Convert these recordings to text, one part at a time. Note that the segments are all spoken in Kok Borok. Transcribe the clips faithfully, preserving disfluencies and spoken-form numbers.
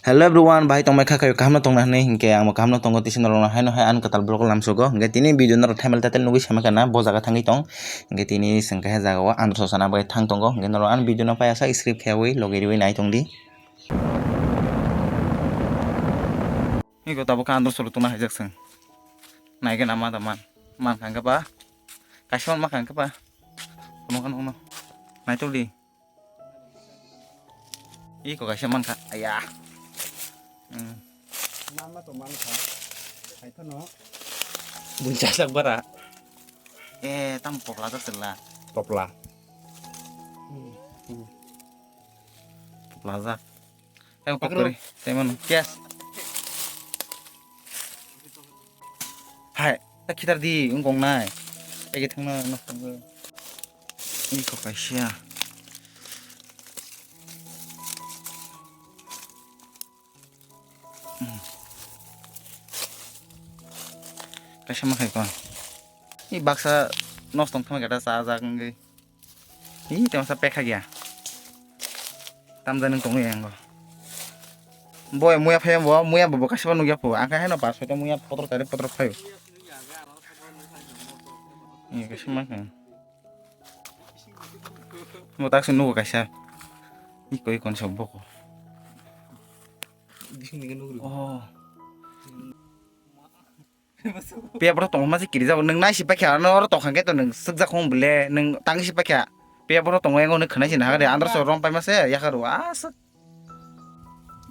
Hello everyone, bahai tongmai kha kayo kaham no tongna hinwi hinkhe ang bo kaham no tongo tisi norok no haino hai ang kwtal vlog lamsogo hinkhe tini video norok thumbnail title nugwi sama kana bo jaga thangwi tong hinkhe tini chwng kaisa jaga o andro sosana bai thang tongo hinkhe norok ang video no paiya sak skip kheyawi logi riwi nai tongdi. Iko tabuk khe andro solo tongna haijak chwng naigena ma da man man kha hinkhe ba kaisa man ma kha hinkhe ba tongma kha nokno naitokdi. Iko kaisa mankha. Aya. Hmm. Manma to mankha. Hai phano. Buncha sak bara. Eh, tam popla to sela. Popla. Hmm. Hmm. Popla jak. Tamo Pakro. Kokori. Tamo no. Yes. Hai, ta khitar di, wng kong nai. Ege thangna, no, thangna. Iko kaisa. Hmm. Kaisa ma khai ko. I baksa nos tong thangma gata sa jak wngwi. Ih, tei masa pekha gya. Tamjani tongwi ang bo. Boy, muya phai bo, muya bo, bo kaisa nugya pho. Ang khe haino ba soita muya potro tari potro phaio. Ih, kaisa ma khe. Mo tak se nugo kaisa. Ih, koi kon sa boko. Oh. Piya borok tongma se kiri jabo. Nwng nai si paikha, ano oro tongkha khe to nwng sukjak hong bole, nwng tang si paikha. Piya borok tongo, yango nwng khwnai si nahakhe de, andro so rom paima se, yakha rw, aswk.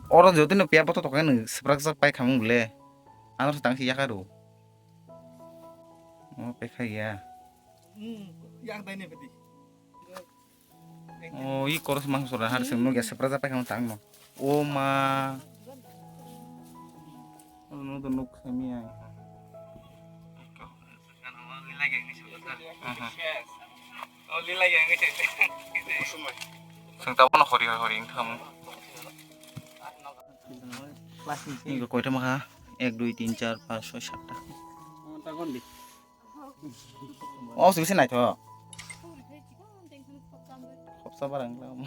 Oro joto no piya borok tongkha nwng swprak jak paikha mung bole. Andro so tang si yakha rw. O, paikha ya. Hmm, yak dai ne bedi. O, i koros mangso ra har seng nugya sepra japa kang tang no. O ma. O no do nuk semi ai. Aha. Seng ta bono hori hori wng thang. Ni ko koita ma kha? Ek, dui, tin, char, panch, soi, satta. O, se bisi naithok. Khopsa barang lang.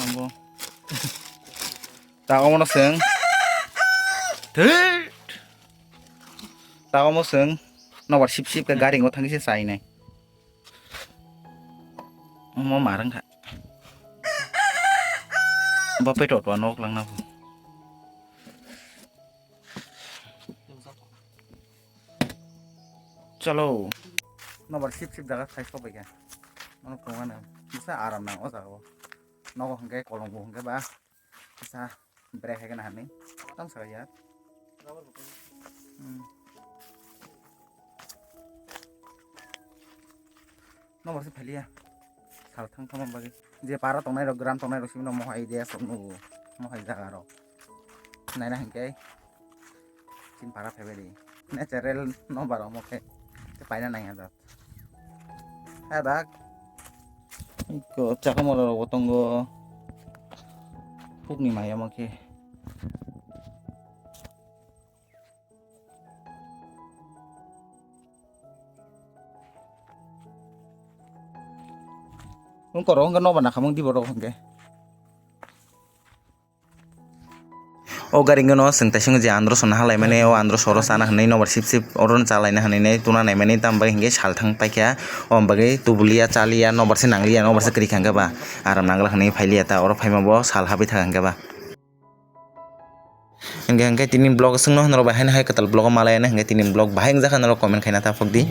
Abo. Ta omo no seng. Thit. Ta omo seng. Nobar sip sip ka gari ngo thangwi se chai nai. Omo marang kha. Bo peto to nok lang na. Chalo. Nobar sip sip jaga khai sok bai kha. Mano kongana. Bisa aram nang o jaga o. Nogo hwnkhe kolombo hwnkhe ba. Bisa bere hai khe na hani. Tam sa ya. Hmm. Nobar se phaliya. Sal thang thang bagwi. Je para tongnai rok, gram tongnai rok sibino mohai de sok nugo. Mohai jaga rok. Naina hinkhe. Chin para phaibai di. Natural nobar omo khe. Te paina nai hajak. Hadak. Iko chakamura rok bo tongo. Pukni mai omo khe. Wng korok wngkha nobar nakhamung di borok hwnkhe. O gari wngkha no chwng taisongo je andro sona halaimani, o andro soro chana hinwi nobar sip sip oro no chalaina hinwi nai tuna naimani, tamo bagwi hinkhe salthang paikha, o bagwi tubuliya chaliya nobar se nangliya, nobar se kwrwi kha hwnkhe ba aram nangla hinwi phailiya ta, oro phaima bo sal habwi thang hwnkhe ba. Hingke, hingke tini vlog swngno norok bai haino hai kwtal vlog o malai, hingke tini vlog bahai wngjakha norok comment khaina ta phokdi.